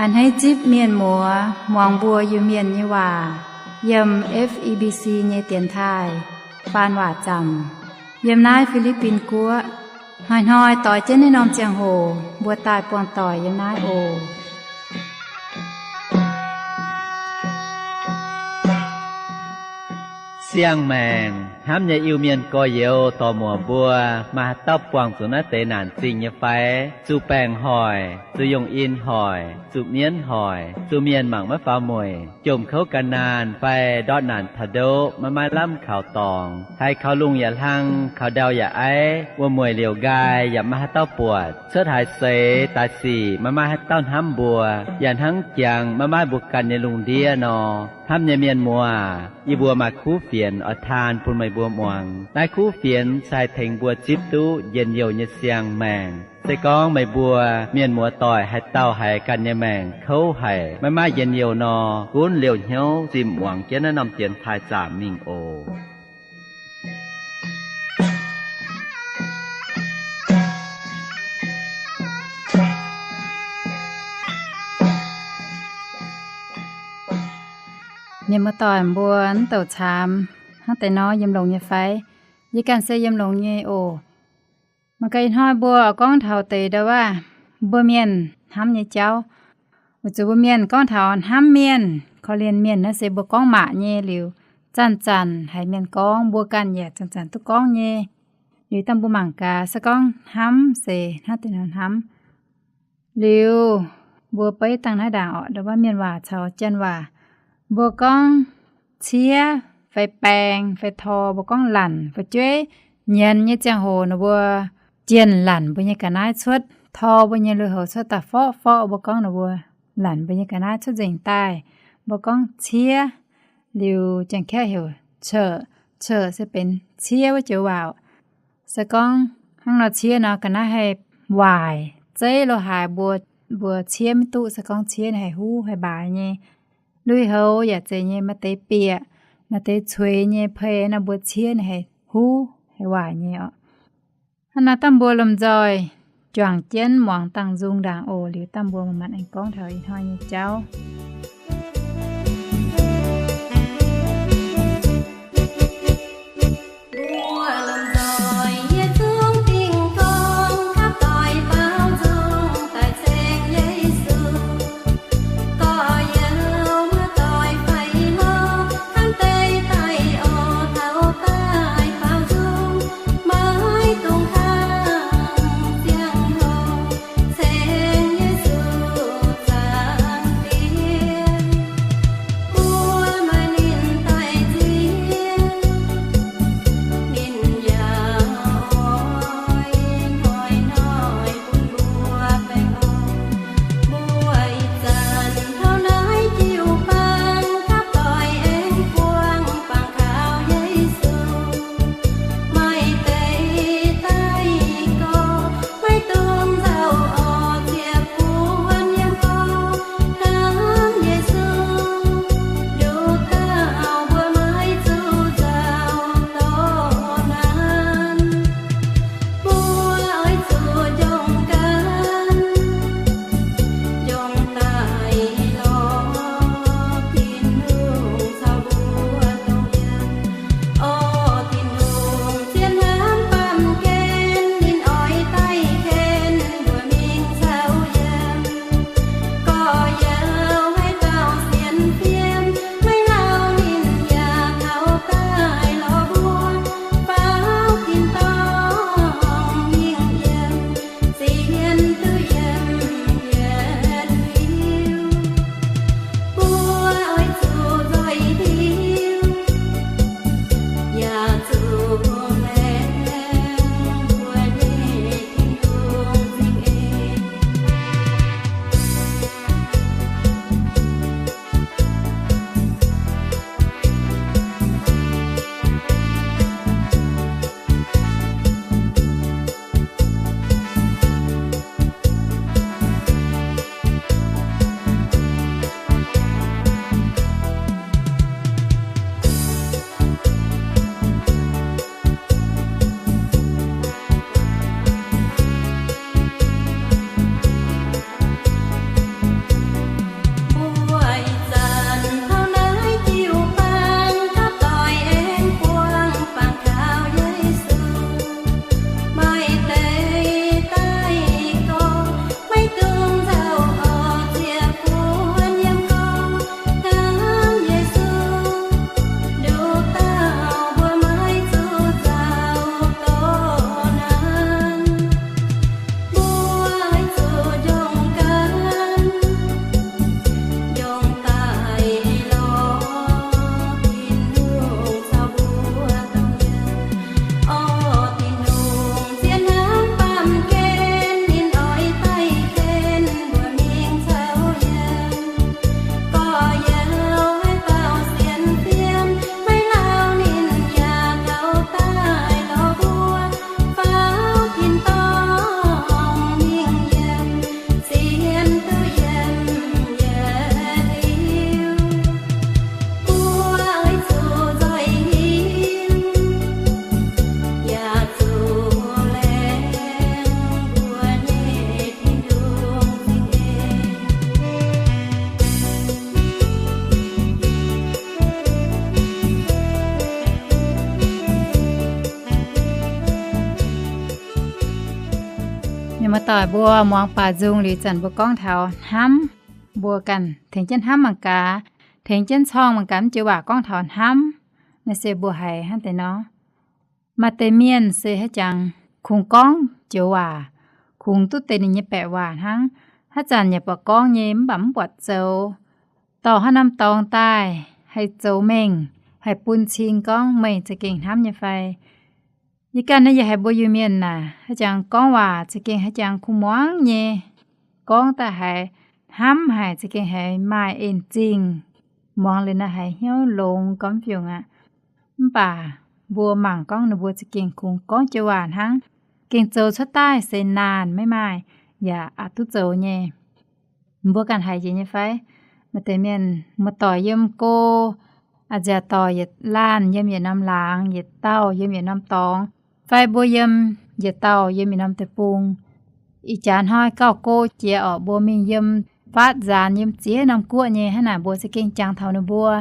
A'hneiv zipv mienh muoz muangx mbuo Iu-Mienh nyei waac yiem F E B C nyei dienx taaih faan waac zaamc yiem naaiv Fi^li^bin Guoqv. Hnoi-hnoi doix jienv naaiv norm ziangh hoc mbuo daaih buangh doic yiem naaiv oc. Siang-maengc hnamv nyei Iu-Mienh gorx-youz dorc-muoc mbuo, maaih haaix dauh buangh zuqc naaiv deix naanc zingh nyei fai? Zuqc baengc hoic, zuqc yongh in hoic, zuqc mienv hoic, zuqc mienh mangc maiv faaux mueic, jomc kouv gan naanh fai ndortv naanc taux ndoqv maiv maaih lamh kaux dorngx, haiz kaux lungh yaac hlang, kaux ndau yaac aiv, wuom-mueic liouc nqaai yaac maiv maaih haaix dauh buatc, cuotv haaix seix daaih sic maiv maaih haaix dauh hnamv mbuo, yaac hnangv jangx maiv maaih mbuo ganh nyei lungh ndiev nor. Hnamv nyei mienh muoz, yie mbuo maaih kuv fienx oix taan bun meih mbuo muangx. Naaiv kuv fienx se haih tengx mbuo zipv duqv njien-youh nyei siang-maengc. Se gorngv meih mbuo mienh muoz-doic haaix dauh haiz ganh nyei maengc kouv haic, maiv maaih njien-youh nor, gunv liouh hnyouv zimh muangx jienv naaiv norm dienx taaih zaamc mingh oc. Mienh muoz-doic mbuo, mv douc caamx hnangv deix nor yiem longx nyei fai? Yie ganh se yiem longx nyei oc. Mangc gaax ih hnoi mbuo gorngv taux deix ndau wuov mbuo mienh hnamv nyei jauv. Weic zuqc mbuo mienh gorngv taux hnamv mienh, korv-lienh mienh naaiv se mbuo gorngv maac nyei liuz, zanc-zanc haiz mienh gorngv, mbuo ganh yaac zanc-zanc duqv gorngv nyei. Liuz dangh mbuo mangc gaax se gorngv hnamv se hnangv deix nor hnamv. Liuz mbuo beiv dangh naaiv ndaangc orqc, ndau wuov mienh waac caux janx waac. Mbuo gorngv ciev fai baeng fai tor, mbuo gorngv lanc fu'jueiv nyienz nyei ziangh hoc ninh mbuo jienh lanc mbuo nyei ga'naaiv cuotv, tor mbuo nyei lui-houx cuotv daaih forqv forqv, mbuo gorngv ninh mbuo lanc mbuo nyei ga'naaiv cuotv nzengc daaih, mbuo gorngv ciev. Liuz Janx-Kaeqv heuc เฉอะ, เฉอะ se benx ciev wuov joux waac. Se gorngv hnangv nor ciev nor ga'naaiv haih waaic, zeiv lo haaix mbuo, mbuo ciev maiv duqv. Se gorngv ciev ninh haih huv haih mbaaix nyei. Lui-houx yaac zeiz nyei, maaih deix bieqc, maaih deix cueix nyei pei nor, mbuo ciev ninh haih huv haih waaic nyei orqc. Hnangv naaiv dangh mbuo lomh nzoih juangc jienv muangx dangh nzung ndaangc oc. Liuz dangh mbuo manc-manc aengx gorngv taux ih hnoi nyei jauv. Doic mbuo muangx baac nzung liuz zanc mbuo gorngv taux hnamv, mbuo ganh tengx jienv hnamv mangc gaax, tengx jienv corng mangc gaax mv joux waac gorngv taux hnamv. Naaiv se mbuo haiz hnangv deix nor. Maaih deix mienh se haaix jangx kungx gorngv joux waac, kungx duqv deix ninh nyei baeqc waac hnangv. Haaix zanc yaac buatc gorngv nyei mv baac mv buatc zoux. Dorh haaix norm dorngx daaih haih zoux mengh, haih bun cing gorngv meih za'gengh hnamv nyei fai. Yie ganh naaiv yie haiz mbuo Iu-Mienh naaic haaix jangx gorngv waac za'gengh haaix jangx kuh muangx nyei. Gorngv daaih haiz hnamv haic, za'gengh haiz maaih en-zingh. Muangx liuz naaiv haiz hnyouv longx gormx fiungc aqv. Mv baac mbuo mangc gorngv ninh mbuo za'gengh kungx gorngv joux waac hnangv, gengh zoux cuotv daaih se naanh maiv maaih, yaac aqc duqv zoux nyei. Mbuo ganh haiz jiex nyei fai? Maaih deix mienh muoz-doic yiem go, a'nziaauc doic yietc laanh yiem yietc norm laangz, yietc dauh yiem yietc norm dorngx, fai mbuo yiem yietc dauh yiem yietc norm deic-bung. Ih jaax hnoi gauh go jiex orqc, mbuo mingh yiem faatv nzaanx yiem ziex norm guoqv nyei, hnangv naaic mbuo za'gengh jangx taux ninh mbuo.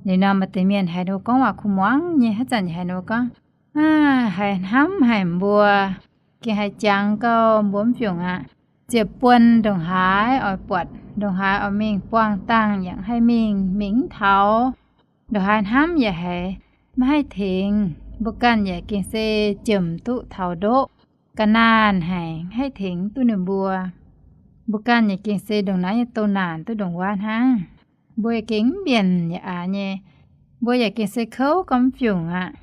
Liuz nor maaih deix mienh haiz ninh mbuo gorngv waac kuh muangx nyei, haaix zanc haiz ninh mbuo gorngv, haiz hnamv haic mbuo, gengh haiz jangx gauh mbuo mv fiungc aqv. Ziepc buonc ndongc haaix oix buatc, ndongc haaix oix mingh buangh dangh yaac haih mingh, mingh mv taux. Ndongc haaix hnamv yaac haiz maiv haih tengx. Mbuo ganh yaac gengh se jomc duqv taux ndoqv, ga'naanh haic, maiv haih tengx duqv ninh mbuo. Mbuo ganh yaac gengh se ndongc naaiv nyei douz naanc duqv ndongc wuov hnangv. Mbuo yaac gengh mv mbienc yaac aqc nyei. Mbuo yaac gengh se kouv gormx fiungc aqv.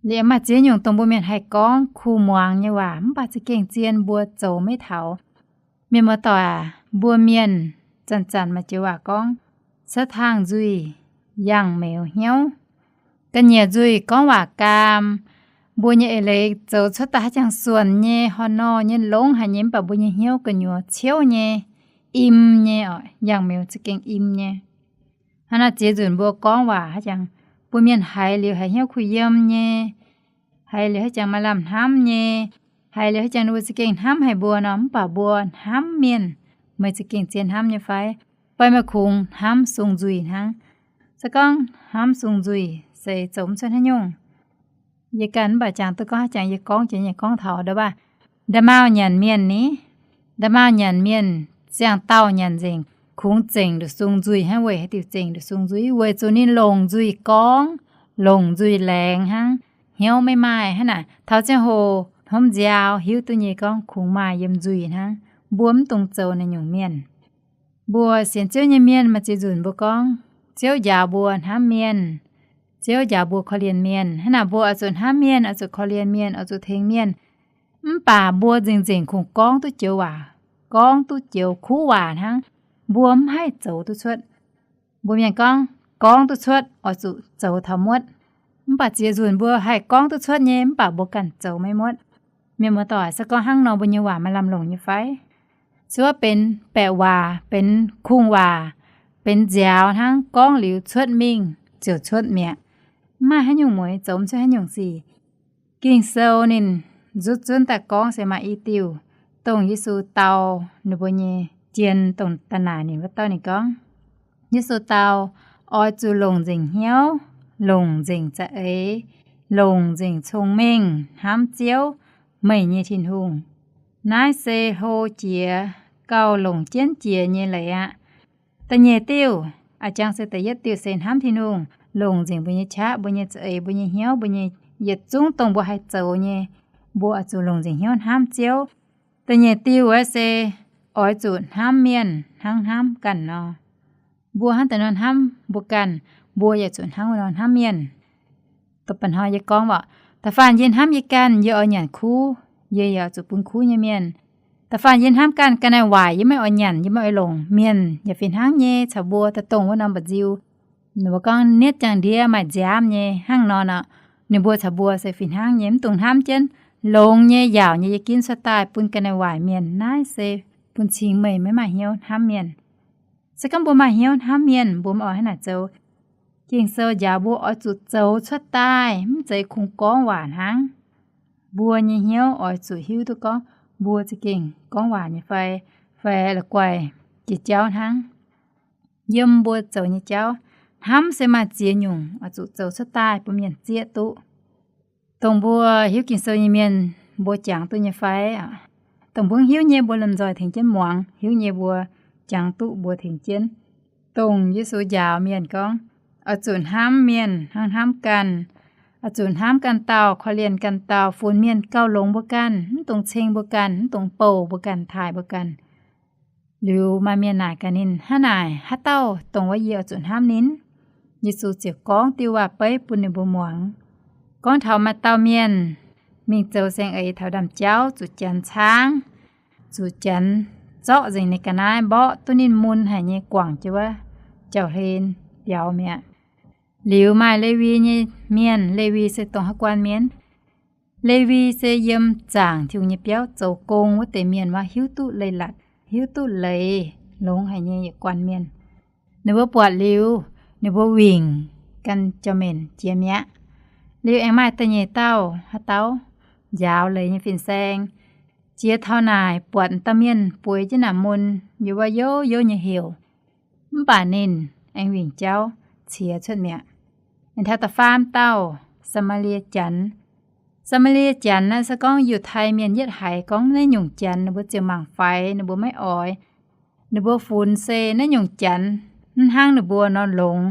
Liuz maaih ziex nyungc dongh mbuo mienh haih gorngv kuh muangx nyei waac mv baac za'gengh zien mbuo zoux maiv taux. Mienh muoz-doic aac, mbuo mienh zanc-zanc maaih joux waac gorngv, cuotv tangh nzuih, yangh meuz hnyouv. Ga'nyiec nzuih gorngv waac gaam. Mbuo nyei eix leiz zoux cuotv daaih haaix jangx suonc nyei, horh nor nyei, longx haic nyei, mv baac mbuo nyei hnyouv gu'nyuoz ciouv nyei, im nyei oc, yangh meuz za'gengh im nyei. Hnangv naaiv ziex nzunc mbuo gorngv waac haaix jangx, mbuo mienh haiz liuz haiz hnyouv kuh yiem nyei, haiz liuz haaix jangx maaih lamh hnamv nyei, haiz liuz haaix jangx ninh mbuo za'gengh hnamv haic mbuo nor, mv baac mbuo hnamv mienh, meih za'gengh zien hnamv nyei fai? Fai meih kungx hnamv sung nzuih hnangv? Se gorngv hnamv sung nzuih se zoux mv cuotv haaix nyungc. Yie ganh mv baac jangx duqv gorngv haaix jangx yie gorngv jiex nyei gorngv taux ndoqv baac, nda'maauh nyanc mienh ni, nda'maauh nyanc mienh ziangh dauh nyanc nzengc, kungx zengc nduqc sung nzuih hnangv. Weic haaix diuc zengc nduqc sung nzuih? Weic zuqc ninh longc nzuih gorngv, longc nzuih laengz hnangv, hnyouv maiv maaih hnangv naaic. Taux ziangh hoc hnomv nziaaux hiuv duqv nyei gorngv kungx maaih yiem nzuih hnangv. Mbuo mv dungx zoux naaiv nyungc mienh. Mbuo sienx Ziouv nyei mienh maaih ziex nzunc mbuo gorngv, Ziouv njaaux mbuo hnamv mienh. Ziouv njaaux mbuo korv-lienh mienh. Hnangv naaic mbuo oix zuqc hnamv mienh, oix zuqc korv-lienh mienh, oix zuqc tengx mienh. Mv baac mbuo nzengc-nzengc kungx gorngv duqv joux waac, gorngv duqv joux kuv waac hnangv, mbuo mv haih zoux duqv cuotv. Mbuo mienh gorngv, gorngv duqv cuotv oix zuqc zoux taux muotv. Mv baac ziex nzunc mbuo haih gorngv duqv cuotv nyei, mv baac mbuo ganh zoux maiv muotv. Mienh muoz-doic, se gorngv hnangv nor mbuo nyei waac maaih lamh longc nyei fai? Se gorngv benx baeqc waac, benx kungx waac, benx nziaaux hnangv, gorngv liuz cuotv mingh ziouc cuotv mi'aqv. Mv maaih haaix nyungc mueiz, zoux mv cuotv haaix nyungc sic. Ging-Sou ninh nzutv zunv daaih gorngv se maaih i diuh, dongh Yesu dau ninh mbuo nyei jien, dongh da'naaic ninh wuov dauh ninh gorngv, Yesu dau, oix zuqc longc nzengc hnyouv, longc nzengc za'eix, longc nzengc cong-mengh hnamv Ziouv, meih nyei Tin-Hungh. Naaiv se hlo jiex gauh longc jienv jiex nyei leiz aqv. Da'nyeic diuh, a'jang se da'yietv diuh se hnamv Tin-Hungh, longc nzengc mbuo nyei qaqv, mbuo nyei za'eix, mbuo nyei hnyouv, mbuo nyei yietc zungv dongh mbuo haih zoux nyei, mbuo oix zuqc longc nzengc hnyouv hnamv Ziouv. Da'nyeic diuh wuov se oix zuqc hnamv mienh hnangv hnamv ganh nor. Mbuo hnangv deix nor hnamv mbuo ganh, mbuo yaac zuqc hnangv wuov nor hnamv mienh. Dongh ba'hnoi yie gorngv waac, da'faanh yie hnamv yie ganh, yie oix nyanc kuv, yie yaac zuqc bun kuv nyei mienh. Da'faanh yie hnamv ganh ga'naaiv waaic, yie maiv oix nyanc, yie maiv oix longc, mienh yaac fih hnangv nyei caux mbuo daaih dongh wuov norm mba'nziu. Ninh mbuo gorngv nietv jangx ndiev maaih nziaamv nyei hnangv nor nor, ninh mbuo caux mbuo se fih hnangv nyei, mv dungx hnamv jienv, longx nyei, yaauc nyei, yie ginv cuotv daaih bun ga'naaiv waaic mienh. Naaiv se bun cing meih maiv maaih hnyouv hnamv mienh. Se gorngv mbuo maaih hnyouv hnamv mienh, mbuo maiv oix hnangv naaic zoux. Ging-Sou njaaux mbuo oix zuqc zoux cuotv daaih, mv zeiz kungx gorngv waac hnangv. Mbuo nyei hnyouv oix zuqc hiuv duqv gorngv mbuo za'gengh gorngv waac nyei fai, fai la'guaih jiex jauv hnangv. Yiem mbuo zoux nyei jauv, hnamv se maaih ziex nyungc oix zuqc zoux cuotv daaih bun mienh zieqv duqv. Dongh mbuo hiuv Ging-Sou nyei mienh, mbuo jangx duqv nyei fai? Dongh mbuo hiuv nyei mbuo lomh nzoih tengx jienv muangx, hiuv nyei mbuo jangx duqv mbuo tengx jienv. Dongh Yesu njaaux mienh gorngv, oix zuqc hnamv mienh hnangv hnamv ganh, oix zuqc hnamv ganh dauh, korv-lienh ganh dauh, funx mienh gauh longx mbuo ganh, mv dungx ceng mbuo ganh, mv dungx bouh mbuo ganh, taaih mbuo ganh. Liuz maaih mienh naaic gaax ninh, hnangv naaic, haaix dauh dongh wuov yie oix zuqc hnamv ninh? Yesu ziouc gorngv diuh waac-beiv bun ninh mbuo muangx, gorngv taux maaih dauh mienh mingh zoux saeng-eix taux ndaamv-jauv, zuqc janx caangv, zuqc janx zorqv nzengc ninh ga'naaiv, mborqv duqv ninh mun haic nyei, guangc jienv wuov jauv-hlen biaux mi'aqv. Liuz maaih Lewi nyei mienh, Lewi se dongh haaix guanh mienh? Lewi se yiem zaangc Tin-Hungh nyei biauv zoux gong wuov deix mienh, waac hiuv duqv leiz-latc, hiuv duqv leiz longx haic nyei yietc guanh mienh. Ninh mbuo buatc liuz, ninh mbuo wingc gan jauv-mienh jiex mi'aqv. Liuz aengx maaih da'nyeic dauh, haaix dauh? Njaaux leiz nyei fin-saeng. Jiex taux naaic buatc dauh mienh bueix jienv naaic mun, yiem wuov youv youv nyei heuc, mv baac ninh aengx wingc jauv ciex cuotv mi'aqv. Aengx taux da'faam dauh, Saa^maa^lie Janx. Saa^maa^lie Janx naaiv se gorngv Yiutai Mienh yietv haiz gorngv naaiv nyungc janx ninh mbuo ziouc mangc faix, ninh mbuo maiv oix. Ninh mbuo funx se naaiv nyungc janx mv hnangv ninh mbuo nor longx.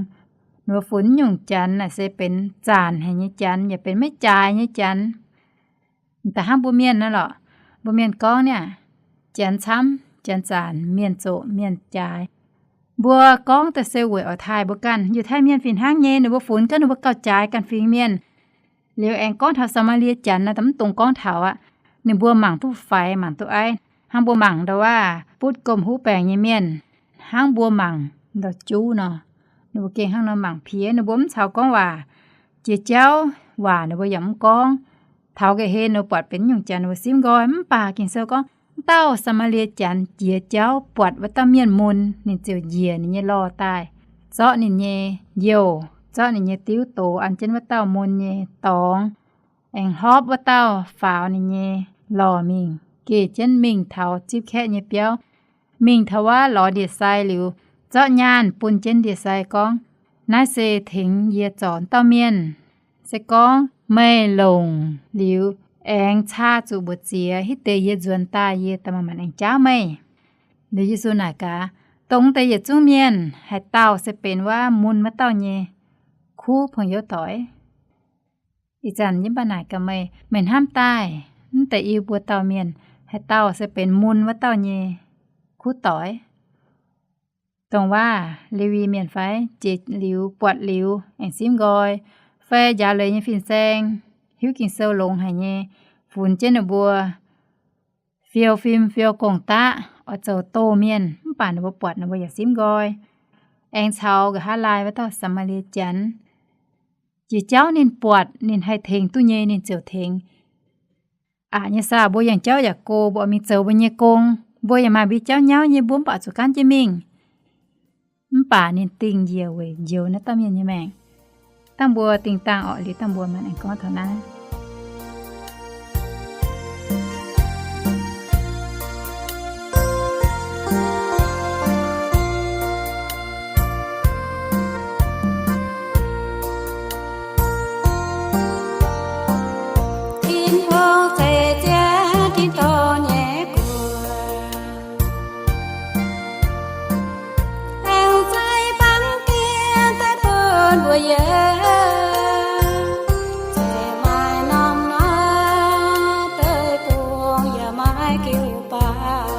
Ninh mbuo funx naaiv nyungc janx naaic se benx zaanc haic nyei janx, yaac benx maiv jaaix nyei janx. Da'hnangv mbuo mienh naaiv lorqc, mbuo mienh gorngv niaa, janx camv janx zaanc, mienh zoqc mienh jaaix. Mbuo gorngv daaih se weic oix taaih mbuo ganh. Yiutai Mienh fih hnangv nyei, ninh mbuo funx gaax ninh mbuo gauh jaaix ganh fingx mienh. Liuz aengx gorngv taux Saa^maa^lie Janx naaiv, mv dungx gorngv taux aqv. Ninh mbuo mangc duqv faix, mangc duqv aiv. Hnangv mbuo mangc ndau wuov butv gomh huv baengc nyei mienh, hnangv mbuo mangc ndau-juv nor, ninh mbuo gengh hnangv nor mangc piex. Ninh mbuo mv caux gorngv waac. Jiex jauv waac ninh mbuo yaac mv gorngv. Taux ga'hlen ninh mbuo buatc benx nyungc janx, ninh mbuo simv nqoi. Mv baac Ging-Sou gorngv, wuov dauh Saa^maa^lie Janx jiex jauv buatc wuov dauh mienh mun, ninh ziouc njiec ninh nyei lorh daaih, zorqv ninh nyei youh, zorqv ninh nyei diuv doz an jienv wuov dauh mun nyei dorngx, aengx hlorpv wuov dauh faaux ninh nyei lorh mingh, geh jienv mingh taux zipv kaeqv nyei biauv, mingh taux wuov lorz ndie-sai liuz, zorqv nyaanh bun jienv ndie-sai gorngv, naaiv se tengx yie zorc dauh mienh. Se gorngv meih longc liuz aengx caa zuqc mbu'ziex hitv deix yie nzuonx daaih, yie da'maanc maanc aengx jaauv meih. Liuz Yesu naaic gaax, dongh deix yietc zungv mienh haaix dauh se benx wuov mun wuov dauh nyei kuv pong-youv doic? Ih zanc yie mv baac naaic gaax meih, meih hnamv daaih mv deix i buo dauh mienh, haaix dauh se benx mun wuov dauh nyei kuv doic? Dongh waac Lewi Mienh fai? Jiex liuz, buatc liuz aengx simv nqoi, fai njaaux leiz nyei fin-saeng, hiuv Ging-Sou longx haic nyei, funx jienv ninh mbuo fiou fim fiou gong-daqv oix zoux doh mienh, mv baac ninh mbuo buatc ninh mbuo yaac simv nqoi. Aengx caux nqa'haav laai wuov dauh Saa^maa^lie Janx, jiex jauv ninh buatc ninh haih tengx duqv nyei ninh ziouc tengx. Aqc nyei saah, mbuo yangh jauv yaac go, mbuo oix mingh zoux mbuo nyei gong, mbuo yaac maaih mbuo jauv nyauv nyei, mbuo mv baac zuqc gaanv jienv mingh. Mv baac ninh dingh njiec weic njoux naaiv dauh mienh nyei maengc. Dangh mbuo dingh dangh orqc, liuz dangh mbuo maanc aengx gorngv taux naaiv. Tin-Hungh ceix jienv tin-dorngh nyei gu'nguaaz, aengx zeiz baamh gen daaih bun mbuo yiem. Zeiz maaih norm-norm deic-bung yaac maiv jiu-baang.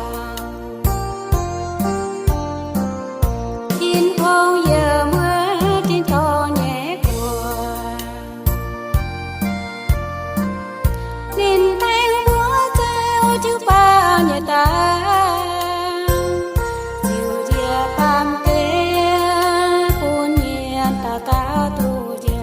Tin-Hungh yiem wuov tin-dorngh nyei gu'nguaaz, ninh tengx mbuo zoux jiu-baang nyei daaih, ziux njiec baamh gen bun mienh daux gaux duqv njoux.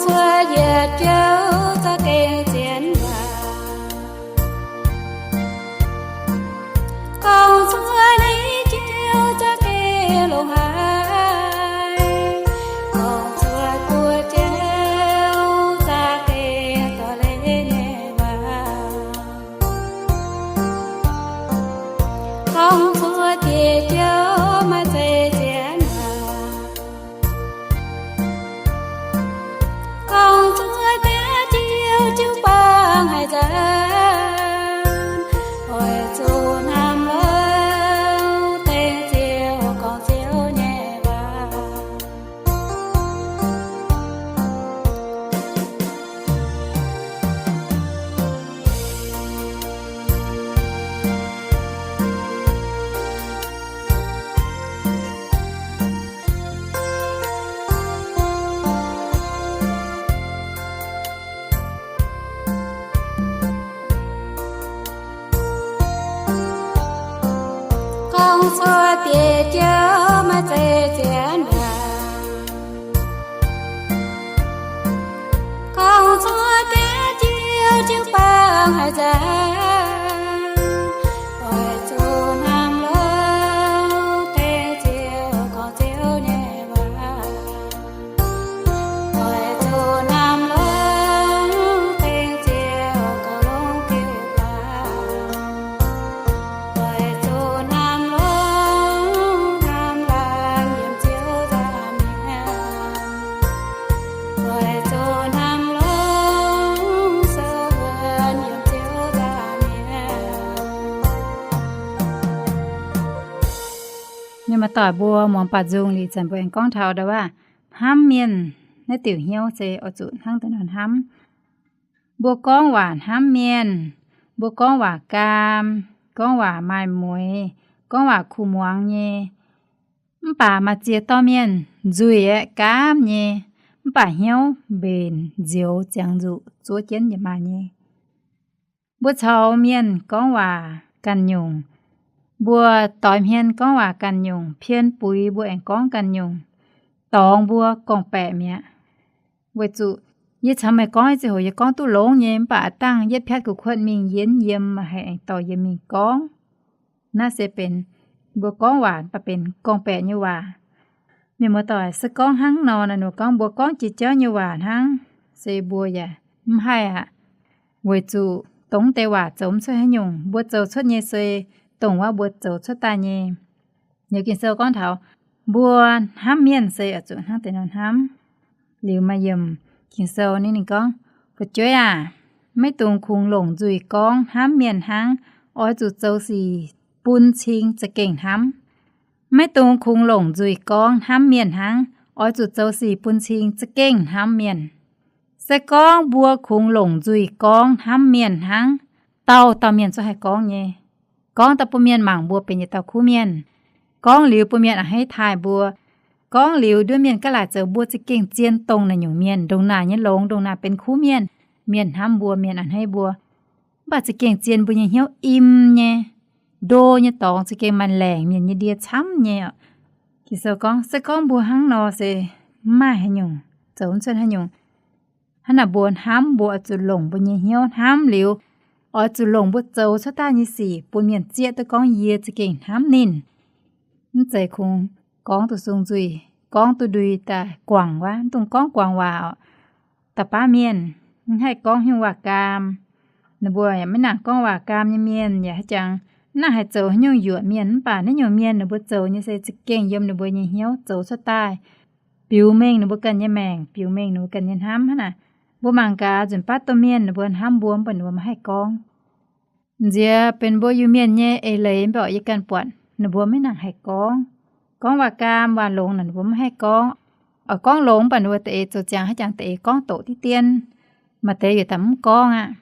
Cuotv yietc jouv za'gengh zien waac, gorngv cuotv naaiv jouv za'gengh longx haic, gorngv cuotv buo jouv za'gengh dorh leiz nyei waac. Gorngv cuotv diec jouv maaih zeiz zien waac, gorngv cuotv biaav jouv jiu bang haaix zanc, oix zuqc hnamv longx dengv Ziouv gorngv Ziouv nyei waac. Gorngv cuotv diec jouv maaih zeiz zien waac, gorngv cuotv biaav jouv jiu bang haaix zanc, oix zuqc hnamv longx dengv Ziouv gorngv Ziouv nyei waac. Oix zuqc hnamv longx dengv Ziouv gorngv longx diuh waac. Oix zuqc hnamv longx hnamv laangc yiem Ziouv nza'hmien. Oix zuqc hnamv longx sou wuonx yiem Ziouv nza'hmien. Mienh muoz-doic mbuo muangx baac nzung liuz zanc mbuo aengx gorngv taux ndau wuov hnamv mienh naaiv diuc hnyouv se oix zuqc hnangv deix nor hnamv. Mbuo gorngv waac hnamv mienh, mbuo gorngv waac gaam, gorngv waac maaih mueix, gorngv waac kuh muangx nyei, mv baac maaih ziex dauh mienh nzuih aeqv, gaamv nyei, mv baac hnyouv mbenc nzioux ziangx nzuqc zuov jienv yaac maaih nyei. Mbuo caux mienh gorngv waac ganh nyungc, mbuo doix hmien gorngv waac ganh nyungc, pien buix mbuo aengx gorngv ganh nyungc, dorngx mbuo gorngv-baeqc mi'aqv. Weic zuqc yie caux meih gorngv nyei ziangh hoc yie gorngv duqv longx nyei, mv baac aav dangh yietv piatv kuv kuotv mingh yie yiem, meih haih aengx dorh yie mingh gorngv. Naaiv se benx mbuo gorngv waac mv baac benx gorngv-baeqc nyei waac. Mienh muoz-doic, se gorngv hnangv nor naaic, ninh gorngv mbuo gorngv jiex jauv nyei waac hnangv, se mbuo yaac mv haih aqv. Weic zuqc dongh deix waac zoux mv cuotv haaix nyungc, mbuo zoux cuotv nyei se dongh wuov mbuo zoux cuotv daaih nyei. Liuz Ging-Sou gorngv taux mbuo hnamv mienh se oix zuqc hnangv deix nor hnamv. Liuz maaih yiemc Ging-Sou ninh, ninh gorngv, Fu'jueiv aac, maiv dungx kungx longc nzuih gorngv hnamv mienh hnangv. Oix zuqc zoux sic bun cing za'gengh hnamv. Maiv dungx kungx longc nzuih gorngv hnamv mienh hnangv. Oix zuqc zoux sic bun cing za'gengh hnamv mienh. Se gorngv mbuo kungx longc nzuih gorngv hnamv mienh hnangv, dauh dauh mienh zungv haih gorngv nyei. Gorngv daaih bun mienh mangc mbuo benx yietc dauh kuv mienh. Gorngv liuz bun mienh a'hneiv taaih mbuo. Gorngv liuz nduov mienh gaav laaic zoux mbuo za'gengh zien dongh naaic nyungc mienh, ndongc naaic nyei longx, ndongc naaic benx kuv mienh. Mienh hnamv mbuo, mienh a'hneiv mbuo. Mv baac za'gengh zien mbuo nyei hnyouv im nyei, ndo nyei dorngx za'gengh maaih laengc mienh nyei ndie camv nyei oc. Ging-Sou gorngv, se gorngv mbuo hnangv nor se mv maaih haaix nyungc, zoux mv cuotv haaix nyungc. Hnangv naaic mbuo hnamv, mbuo oix zuqc longc mbuo nyei hnyouv hnamv liuz, oix zuqc longc mbuo zoux cuotv daaih nyei sic bun mienh zieqv duqv gorngv yie za'gengh hnamv ninh. Mv zeiz kungx gorngv duqv sung nzuih, gorngv duqv ndui daaih guangc wuov, mv dungx gorngv guangc waac oc. Da'baav mienh mv haih gorngv haaix nyungc waac gaam. Ninh mbuo yaac maiv nangc gorngv waac gaam nyei mienh yaac haaix jangx, mv nangc haih zoux haaix nyungc yuoqc mienh, mv baac naaiv nyungc mienh ninh mbuo zoux nyei se za'gengh yiem ninh mbuo nyei hnyouv zoux cuotv daaih, biux mengh ninh mbuo ganh nyei maengc, biux mengh ninh mbuo ganh nyei hnamv hnangv naaic. Mbuo mangc gaax nzunc baav domh mienh ninh mbuo hnamv mbuo, mv baac ninh mbuo maiv haih gorngv. Nziex benx mbuo Iu-Mienh nyei eix leiz mv baac yie ganh buatc ninh mbuo maiv nangc haih gorngv. Gorngv waac gaam waac longx naaic ninh mbuo maiv haih gorngv. Oix gorngv longx mv baac ninh mbuo da'eix zoux ziangx haaix jangx da'eix gorngv doqc diqv dien. Maaih deix yietc daaih mv gorngv aqv.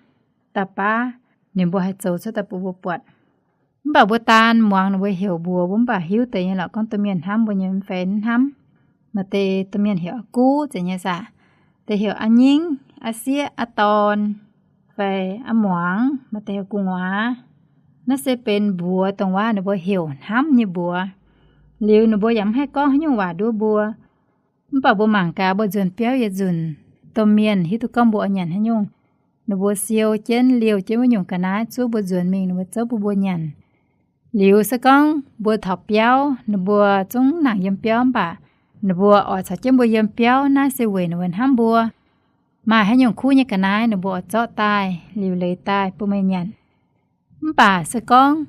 Da'baav ninh mbuo haih zoux cuotv daaih bun mbuo buatc. Mv baac mbuo daan muangx ninh mbuo heuc mbuox mbuo mv baac hiuv deix nyei lorqc, gorngv domh mienh hnamv mbuo nyei mv fai mv hnamv. Maaih deix domh mienh heuc a'guv zeiz nyei saah, deix heuc a'nyingv, a'sieqv, a'dorn, fai a'muangz, maaih deix heuc gu'nguaaz. Naaiv se benx mbuox dongh waac ninh mbuo heuc hnamv nyei mbuox. Liuz ninh mbuo yaac mv haih gorngv haaix nyungc waac nduov mbuo. Mv baac mbuo mangc gaax mbuo nzuonx biauv yietc nzunc, domh mienh hiuv duqv gorngv mbuo oix nyanc haaix nyungc. Ninh mbuo siou jienv liouh jienv wuov nyungc ga'naaiv zuov mbuo nzuonx mingh, ninh mbuo zouv bun mbuo nyanc. Liuz se gorngv mbuo taux biauv, ninh mbuo zungv nangc yiem biauv mv baac ninh mbuo oix caux jienv mbuo yiem biauv. Naaiv se weic ninh mbuo hnamv mbuo. Maaih haaix nyungc kuv nyei ga'naaiv ninh mbuo oix zorqv daaih liuc leiz daaih bun meih nyanc. Mv baac se gorngv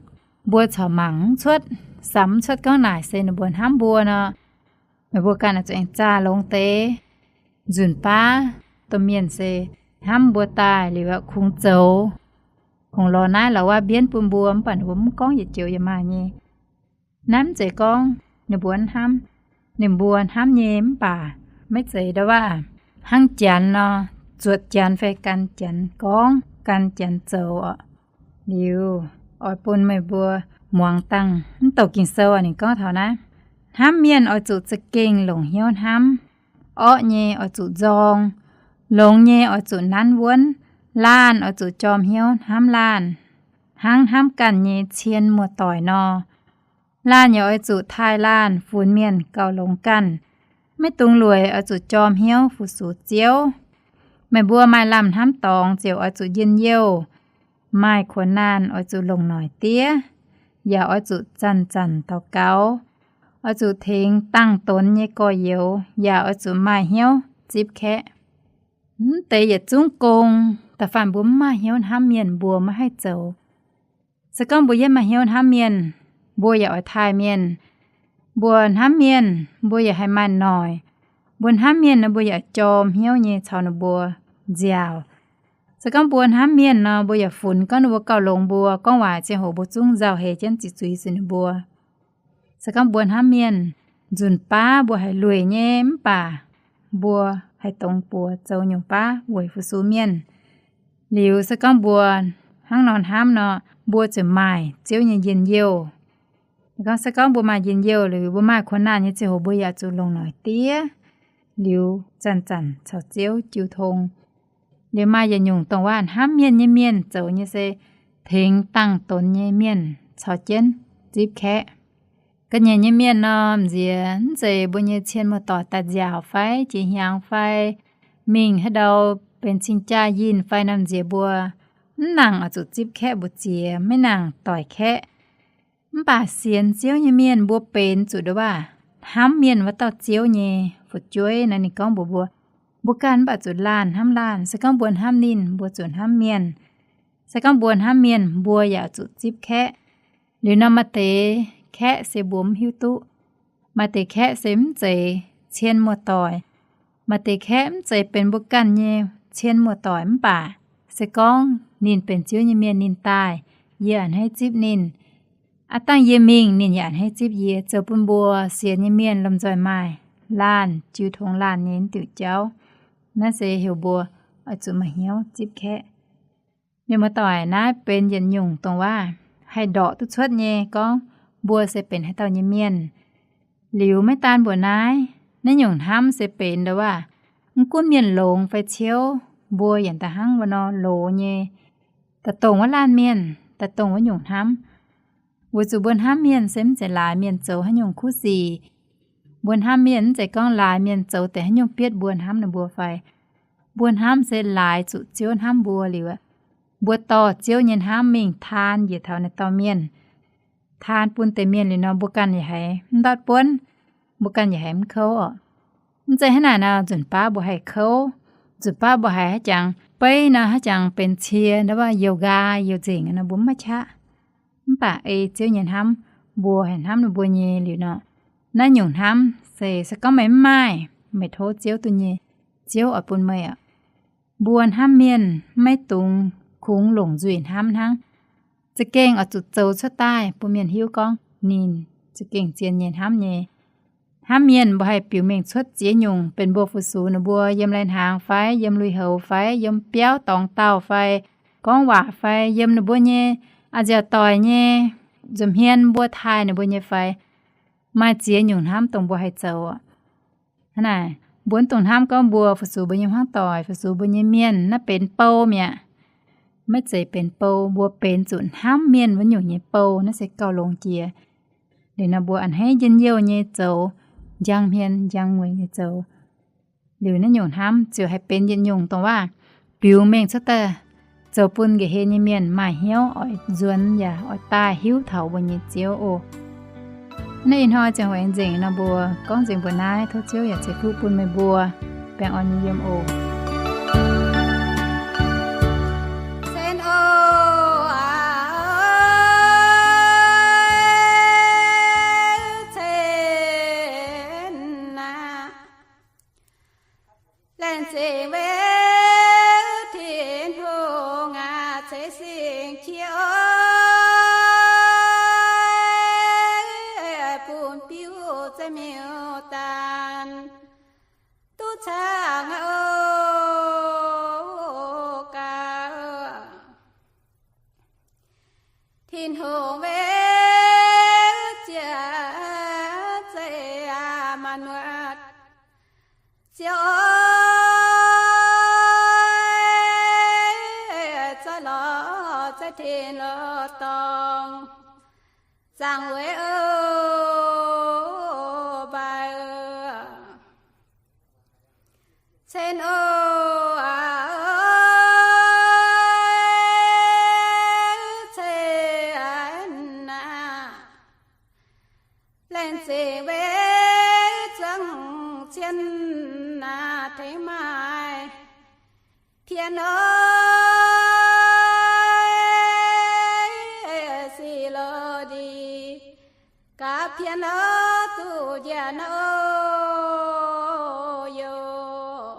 mbuo corc mangc mv cuotv, samx mv cuotv gorngv naaic se ninh mbuo hnamv mbuo nor, meih mbuo ganh oix zuqc aengx zaah longx deix. Nzunc baav domh mienh se hnamv mbuo daaih liuz aeqv, kungx zoux, kungx lorz naaiv lorz wuov mbienv bun mbuo, mv baac ninh mbuo mv gorngv yietc joux yaac maaih nyei. Naaiv mv zeiz gorngv ninh mbuo hnamv, ninh mbuo hnamv nyei mv baac maiv zeiz ndau waav hnangv janx nor, zuotc janx fai gan janx gorngv, gan janx zoux oc. Liuz oix bun meih mbuo muangx dangh mv douc Ging-Sou ninh gorngv taux naaiv, hnamv mienh oix zuqc za'gengh longc hnyouv hnamv. Orqv nyei oix zuqc nzorng, longx nyei oix zuqc nanv wuonv. Laanh oix zuqc jorm hnyouv hnamv laanh, hnangv hnamv ganh nyei cien muoz-doic nor. Laanh yaac oix zuqc taaih laanh, funx mienh gauh longx ganh. Maiv dungx lueic oix zuqc jorm hnyouv fu-sux Ziouv. Meih mbuo maaih lamh hnamv dorngx ziouc oix zuqc njien-youh. Maaih kuonx naanh oix zuqc longc noic diev, yaac oix zuqc zanc-zanc daux gaux. Oix zuqc tengx dangh donx nyei gorx-youz, yaac oix zuqc maaih hnyouv zipv kaeqv. Mv deix yietc zungv gong, da'faanh mbuo mv maaih hnyouv hnamv mienh, mbuo maiv haih zoux. Se gorngv mbuo yiem maaih hnyouv hnamv mienh, mbuo yaac oix taaih mienh. Mbuo hnamv mienh, mbuo yaac haih maaih noic. Mbuo hnamv mienh nor, mbuo yaac jorm hnyouv nyei caux ninh mbuo nziaauc. Se gorngv mbuo hnamv mienh nor, mbuo yaac funx gorngv ninh mbuo gauh longx mbuo, gorngv waac ziangh hoc mbuo zungv nzauh heix jienv ziqc zuiz zuqc ninh mbuo. Se gorngv mbuo hnamv mienh, nzunc baav mbuo haiz lueic nyei mv baac mbuo haih dongz buoz zoux nyungc baav weic fu-sux mienh. Liuz se gorngv mbuo hnangv nor hnamv nor, mbuo ziouc maaih Ziouv nyei njien-youh. Gorngv se gorngv mbuo maaih njien-youh liuz, mbuo maaih kuonx naanh nyei ziangh hoc mbuo yaac zuqc longc noic diev, liuz zanc-zanc caux Ziouv jiu tong. Liuz maaih yietc nyungc dongh waac hnamv mienh nyei mienh zoux nyei se tengx dangh donx nyei mienh caux jienv zipv kaeqv. Ga'nyiec nyei mienh nor, m'nziex mv zeiz mbuo nyei cien muoz-doic daaih nziaauc fai jiex hnyangx fai mingh haaix ndau benx cing-jaa yinh fai nor, m'nziex mbuo mv nangc oix zuqc zipv kaeqv mbu'ziex, maiv nangc doic kaeqv. Mv baac sienx Ziouv nyei mienh mbuo benx zuqc ndongc waac hnamv mienh wuov dauh Ziouv nyei fu'jueiv nor, ninh gorngv mbuox mbuo, mbuo ganh mv baac zuqc laanh hnamv laanh. Se gorngv mbuo hnamv ninh, mbuo zuqc hnamv mienh. Se gorngv mbuo hnamv mienh, mbuo yaac zuqc zipv kaeqv. Liuz nor maaih deix kaeqv se mbuo mv hiuv duqv. Maaih deix kaeqv se mv zeiz cien muoz-doic. Maaih deix kaeqv mv zeiz benx mbuo ganh nyei cien muoz-doic mv baac se gorngv ninh benx Ziouv nyei mienh ninh daaih, yie a'hneiv zipv ninh. Aav dangh yie mingh ninh yaac a'hneiv zipv yie, zoux bun mbuo sienx nyei mienh lomh nzoih maaih laanh jiu tong laanh nyei diuc jauv. Naaiv se heuc mbuo oix zuqc maaih hnyouv zipv kaeqv. Mienh muoz-doic, naaiv benx yietc nyungc dongh waac haih ndorqc duqv cuotv nyei gorngv mbuo se benx haaix dauh nyei mienh. Liuz maiv daan mbuoqc naaiv, naaiv nyungc hnamv se benx ndongc waac mv gunv mienh longx fai ciouv, mbuo yaac da'hnangv wuov nor loz nyei, da'dongh wuov laanh mienh, da'dongh wuov nyungc hnamv. Weic zuqc mbuo hnamv mienh se mv zeiz laaix mienh zoux haaix nyungc kuv sic. Mbuo hnamv mienh mv zeiz gorngv laaix mienh zoux deix haaix nyungc bietv mbuo hnamv ninh mbuo fai. Mbuo hnamv se laaix zuqc Ziouv hnamv mbuo liuz, mbuo dorh Ziouv nyei hnamv mingh taan njiec taux naaiv dauh mienh. Taan bun deix mienh liuz nor, mbuo ganh yaac haiz mv ndortv buonv, mbuo ganh yaac haiz mv kouv oc. Mv zeiz hnangv naaic nor, nzunc baav mbuo haih kouv, nzunc baav mbuo haiz haaix jangx beiv nor, haaix jangx benx cie ndau wuov youh nqaa youh nzengc nor, mbuo mv maaih qaqv. Mv baac ei Ziouv nyei hnamv, mbuo haih hnamv ninh mbuo nyei liuz nor, naaiv nyungc hnamv se, se gorngv meih mv maaih, meih tov Ziouv duqv nyei, Ziouv oix bun meih aqv. Mbuo hnamv mienh maiv dungx kungx longc nzuih hnamv hnangv. Za'gengh oix zuqc zoux cuotv daaih bun mienh hiuv gorngv ninh za'gengh zien nyei hnamv nyei. Hnamv mienh mbuo haih biux mengh cuotv ziex nyungc, benx mbuo fu-sux ninh mbuo yiem lai-hnaangx fai yiem lui-houx fai yiem biauv dorngx dauh fai gorngv waac fai yiem ninh mbuo nyei a'nziaauc doic nyei nza'hmien mbuo taaih ninh mbuo nyei fai. Maaih ziex nyungc hnamv dongh mbuo haih zoux. Hnangv naaic, mbuo mv dungx hnamv gorngv mbuo fu-sux mbuo nyei hmuangv doic, fu-sux mbuo nyei mienh naaiv benx bou mi'aqv. Maiv zeiz benx bou, mbuo benx zuqc hnamv mienh wuov nyungc nyei bou, naaiv se gauh longx jiex. Liuz nor mbuo a'hneiv njien-youh nyei zoux, njang hmien njang mueiz nyei zoux. Liuz naaiv nyungc hnamv ziouc haih benx yietc nyungc dongh waac biux mengh cuotv daaih zoux bun nqa'haav nyei mienh maaih hnyouv oix nzuonx yaac oix daaih hiuv taux mbuo nyei Ziouv oc. Naaiv ih hnoi ziangh hoc aengx nzengc nor, mbuo gorngv nzengc mbuo naaiv. Tov Ziouv yaac ceix fuqv bun meih mbuo baengh orn nyei yiem oc. Laengz zingh weic Tin-Hungh aac, ceix singx qiex oc, bun biuv zeiv miuc-daanh duqv caangh oc gaax. Tin-Hungh weic ziex zeiv aac, maaih nuotc ziouc oix zorqv lorz zeiv tin lorz dorngh zaangc weic oc, mbaih cen oc, cen aac. Laengz zingh weic zuangx cien aac, tengx maaih pien oc, sic lo ndie gaax pien oc, duqv njiec oc yoc.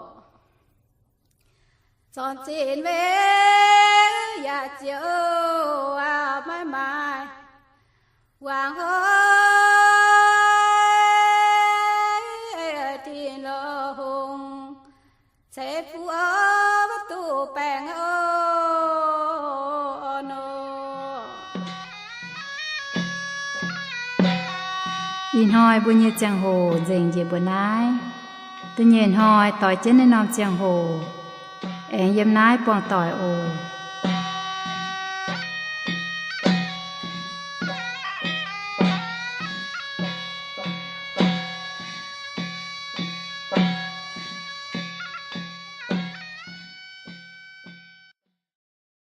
Zornc zinh weic yaac ziouc maiv maaih wangc oc, Tin-Lo Hungh ceix fuqv oc, duqv baengh oc nor. Ih hnoi mbuo nyei ziangh hoc nzengc njiec mbuo naaiv. Da'nyeic hnoi doix jienv naaiv norm ziangh hoc aengx yiem naaiv buangh doic oc.